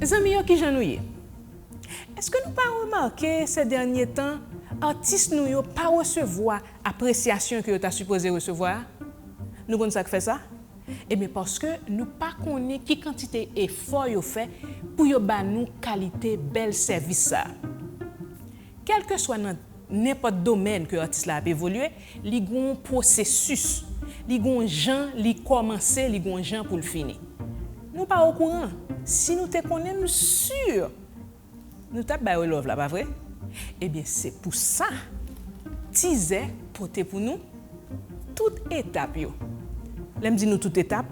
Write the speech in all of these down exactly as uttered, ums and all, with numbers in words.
Mezanmi yo, kijan nou ye? Èske nou pa remake se dènye tan, atis nou yo pa resevwa apresyasyon ke yo ta sipoze resevwa a? Nou konn sa k fè sa? Ebyen, paske nou pa konnen ki kantite efò yo fè pou yo ba nou kalite bèl sèvis sa a. Kèlkeswa nan nenpòt domèn ke atis la ap evolye, li gon pwosesis, li gon jan li kòmanse, li gon jan pou l fini. Nou pa okouran. Si nou te konnen, m si nou t ap ba yo love la, pa vre? Ebyen, se pou sa Tizè pote pou nou tout etap yo. Lè m di nou tout etap,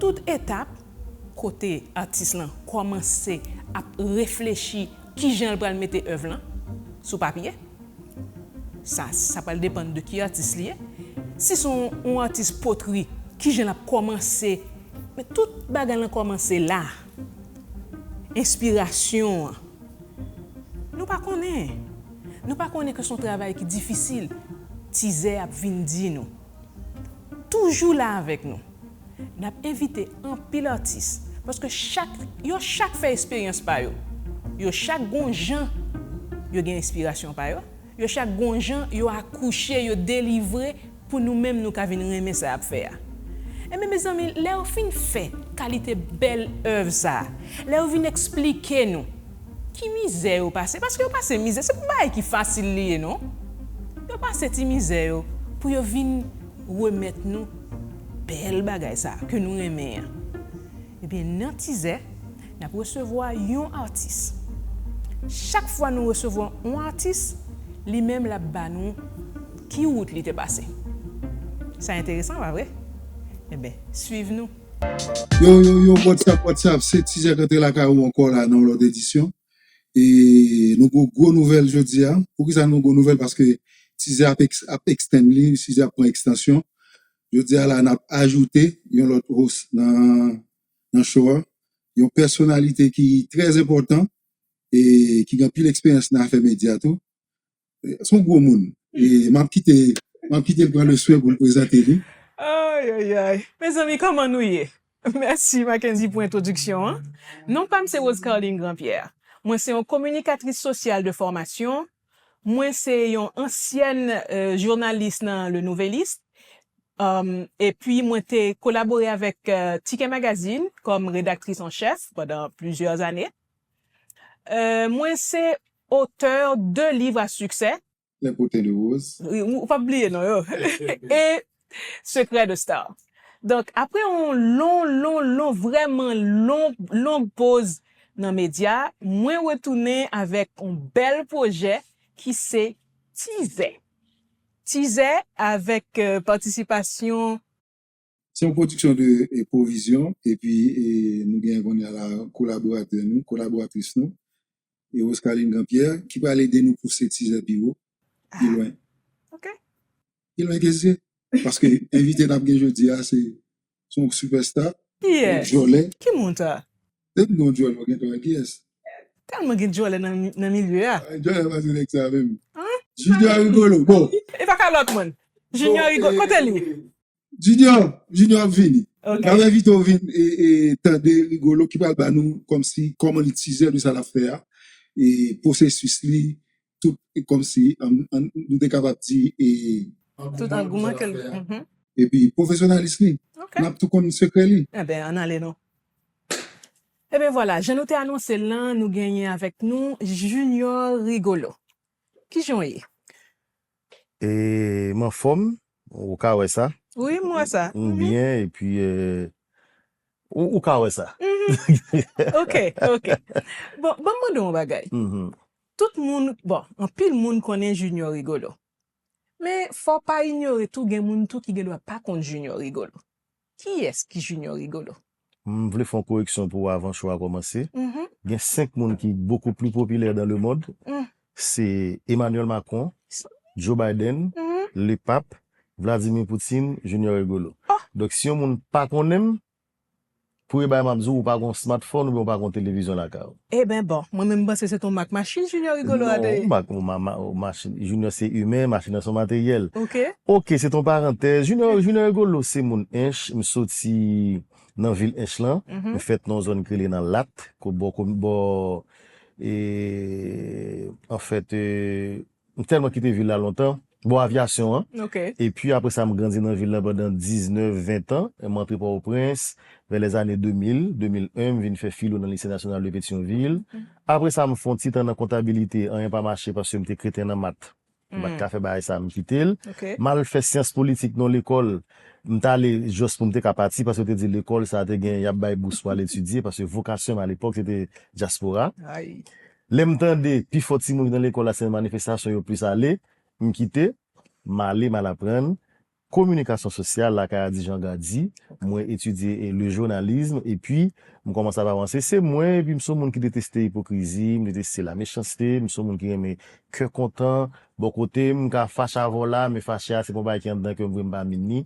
tout etap kote atis lan kòmanse ap reflechi kijan l pral mete èv lan sou papye. Sa, sa pral depann de ki atis li ye. Si se yon, yon atis potri, kijan l ap kòmanse? Men tout bagay lan kòmanse la. Enspirasyon an. Nou pa konnen. Nou pa konnen ke se yon travay ki difisil. Tizè ap vin di nou. Toujou la avèk nou. N ap envite anpil atis, paske chak, yo chak fè esperyans pa yo. Yo chak gon jan yo gen enspirasyon pa yo. Yo chak gon jan yo akouche, yo delivre pou nou menm nou ka vin renmen sa y ap fè a. Ebyen, mezanmi, lè yo fin fè kalite bèl èv sa a, lè yo vin eksplike nou ki mizè yo pase, paske yo pase mizè, se pou bagay ki fasil li ye, non? Yo pase ti mizè yo pou yo vin remèt nou bèl bagay sa a ke nou renmen an. Ebyen, nan Tizè, n ap resevwa yon atis. Chak fwa nou resevwa yon atis, li menm l ap ba nou ki wout li te pase. Sa enteresan, pa vre? Ebyen, swiv nou. Yo, yo, yo, what's up, what's up? Se Tizè k antre lakay ou ankò la nan yon lòt edisyon. E nou gon gwo nouvèl jodi a. Poukisa nou gon nouvèl? Paske Tizè ap, eks, ap extend li, Tizè ap pran ekstansyon. Jodi a la, n ap ajoute yon lòt host nan, nan show a. Yon pèsonalite ki trè enpòtan e ki gen anpil eksperyans nan afè medya tou. E se yon gwo moun. E m ap kite, m ap kite l pran le swen pou l prezante li. Ay, ay, ay. Mezanmi, kòman nou ye? Mèsi, Mackendy, pou entwodiksyon an. Non pa m se Rose Carline Grandpierre. Mwen se yon kominikatris sosyal de fòmasyon. Mwen se yon ansyèn, euh, jounalis nan Le Nouvelliste. Um, epi mwen te kolabore avèk, euh, Ticket Magazine kòm redaktris an chèf pandan plizyè ane. Euh, mwen se otè de liv a siksè. Les Potins de Rose. Wi, ou, ou p ap bliye non yo. E Secret de Star. Donk, apre yon lon, lon, lon, vrèman lon, long poz nan medya, mwen retounen avèk yon bèl pwojè ki se Tizè. Tizè avèk, euh, patisipasyon. Se yon pwodiksyon de, e, Provision, epi, e, nou gen kounye a la kolaboratè nou, kolaboratris nou, e Rose Carline Grandpierre, ki pral ede nou pouse Tizè pi wo, pi lwen. Ok. Pi lwen ke se. Paske envite n ap gen jodi a, se, se yon sipèsta, yon djòlè. Ki moun sa? Depi gen yon djòlè, ou gen dwa kiyès? Tèlman gen djòlè nan, nan milye a. Ay, djòlè pa se nèg sa menm. Junior Rigolo. Bon. E pa ka lòt moun. Junior Rigolo. Kote li? Junior, Junior ap vini. Ok. N ap envite w vin e, e tande Rigolo ki pral ba nou kòmsi kòman li tizè de sa l ap fè a. E pwosesis li, tout, e kòmsi, an, an, nou te kapab di, e tout angouman ke l, epi pwofesyonalis li. Ok. N ap tou konn sekrè li. Enben, ann ale non. Enben vwala, jan nou te anonse l lan, nou genyen avèk nou Junior Rigolo. Kijan w ye? E, m anfòm, ou ka wè sa. Wi, m wè sa. M byen, epi, e, ou, ou ka wè sa. Ok, ok. Bon, ban m mande w yon bagay. Tout moun, bon, anpil moun konnen Junior Rigolo. Men, fò w pa inyore tou, gen moun tou ki gen dwa pa konn Junior Rigolo. Kiyès ki Junior Rigolo? M vle fè yon koreksyon pou w avan show a kòmanse. Gen senk moun ki beaucoup plus populaires dans le monde. Se Emmanuel Macron, Joe Biden, Le Pape, Vladimir Poutine, Junior Rigolo. Donk, si yon moun pa konnen m, Premye bagay m ap di w, ou pa gen yon smartphone oubyen ou pa gen yon televizyon lakay ou. Eben bon, mwen menm m panse se t on mak machin Junior Rigolo a te ye. Non, mak, ma, ma, machin, Junior se imen, machin nan se yon materyèl. Ok. Ok, se t on parantèz. Junior, Junior Rigolo se moun Ench, m soti nan vil Ench lan. M fèt nan yon zòn ki rele nan Lat, ko bò, ko bò, e, anfèt, e, m tèlman kite vil la lontan, bò Avyasyon an. Ok. Epi apre sa, m grandi nan vil la pandan diznèf, ven tan. M antre Pòtoprens, vè lèzane de mil, de mil en, m vin fè filo nan Lise Nasyonal de Petyonvil. Apre sa, m fè yon ti tan nan kontabilite, anyen pa mache paske m te kreten nan mat. M pa t ka fè bagay sa, m kite l. Ok. M al fè syans politik nan lekòl. M t ale jis pou m te ka pati, paske yo te di lekòl sa te gen, y ap bay bous pou al etidye, paske vokasyon m alepòk, se te dyaspora. Ay. Lè m tande pi fò timoun ki nan lekòl la, se nan manifestasyon yo plis ale, m kite, m ale, m al aprann kominikasyon sosyal lakay Adi Jean Gardy. Ok. Mwen etidye, e, le journalisme, epi m kòmanse ap avanse. Se mwen, epi m se yon moun ki deteste ipokrizi, m deteste lamechanste, m se yon moun ki renmen kè kontan. Bò kote m, m ka fache avè w la, men fache a, se pa yon bagay ki anndan kè m vre, m pa vin ni.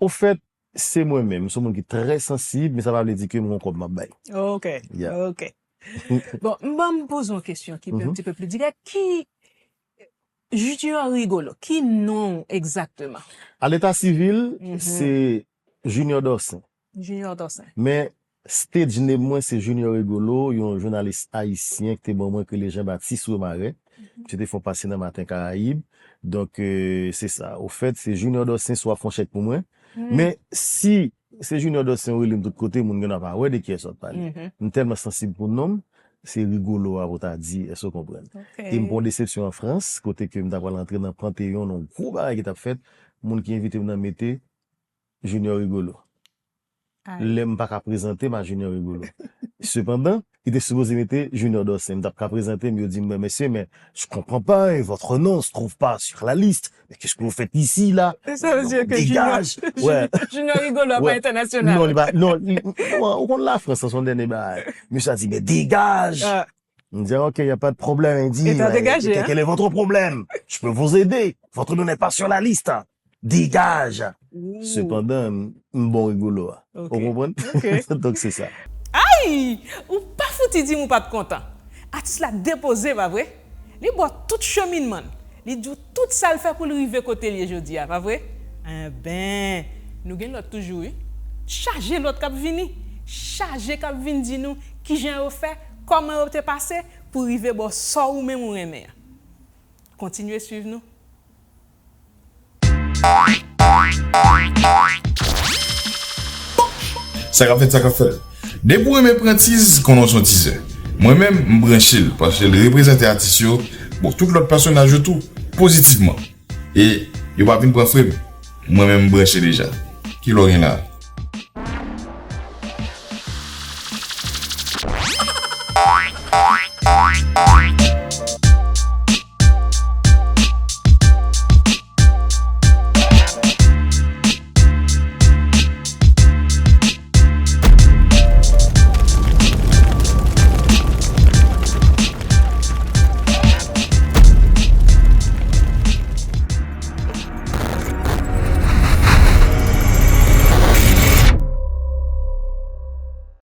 Ofèt, se mwen menm, m se yon moun ki trè sansib, men sa pa vle di ke m gon kòb m ap bay. Ok, yeah, ok. Bon, m ban m poze yon kesyon ki pi, yon ti pe pli dirèk. Ki Junior Rigolo, ki non w egzakteman? A leta sivil, se Junior Dorcin. Junior Dorcin. Men stage name mwen se Junior Rigolo, yon jounalis ayisyen ki te ban mwen, ki rele Jean Baptiste Remarais. Misye te fè yon pase nan Maten Karayib. Donk, e, se sa. Ofèt, se Junior Dorcin si w ap fè yon chèk pou mwen. Men si se Junior Dorcin ou rele m tout kote, moun gen dwa pa wè de kiyès w ap pale. M tèlman sansib pou non m, se Rigolo a pou w ta di, èske w konprann? Ok. E m pran yon desepsyon an Frans, kote ke m ta pral antre nan Pantheon, nan yon gwo bagay ki t ap fèt, moun ki envite m nan mete Junior Rigolo. Ay. Lè m pa ka prezante m a Junior Rigolo. Sepandan, li te sipoze mete Junior Dorcin. M t ap ka prezante m, yo di m, "Mais monsieur, mais je comprends pas, hein, votre nom se trouve pas sur la liste. Mais qu'est-ce que vous faites ici, là? Sa vle di ke Junior, dégage." Junior Rigolo a pa entènasyonal. Non, li pa, non, li, non, ou konn Lafrans, sa se yon dènye bagay. Misye a di, "Mais dégage." M di, "Ok, y a pas de problème." Il dit, "Mais quel est votre problème? Je peux vous aider. Votre nom n'est pas sur la liste. Dégage." Sepandan, m, m bon Rigolo a. Ok. Ou konprann? Ok. Donk, se sa. Ay! Ou pa fouti di m ou pa t kontan. Atis la depoze, pa vre? Li ba w tout cheminman l. Li di w tout sa l fè pou l rive kote l ye jodi a, pa vre? Enben, nou gen lòt toujou, wi. Chaje lòt k ap vini. Chaje k ap vin di nou kijan yo fè, kòman yo te pase pou rive bò sa w ou menm ou renmen an. Kontinye swiv nou. Sa k ap fèt, sa k ap fèt. Depi w renmen pran tiz, konnen w se yon tizè. Mwen menm, m branche l, paske l reprezante atis yo, bon, tout lòt pèsonaj yo tou, pozitivman. E yo pa vin pran frem. Mwen menm, m branche deja. Kilè w gen la?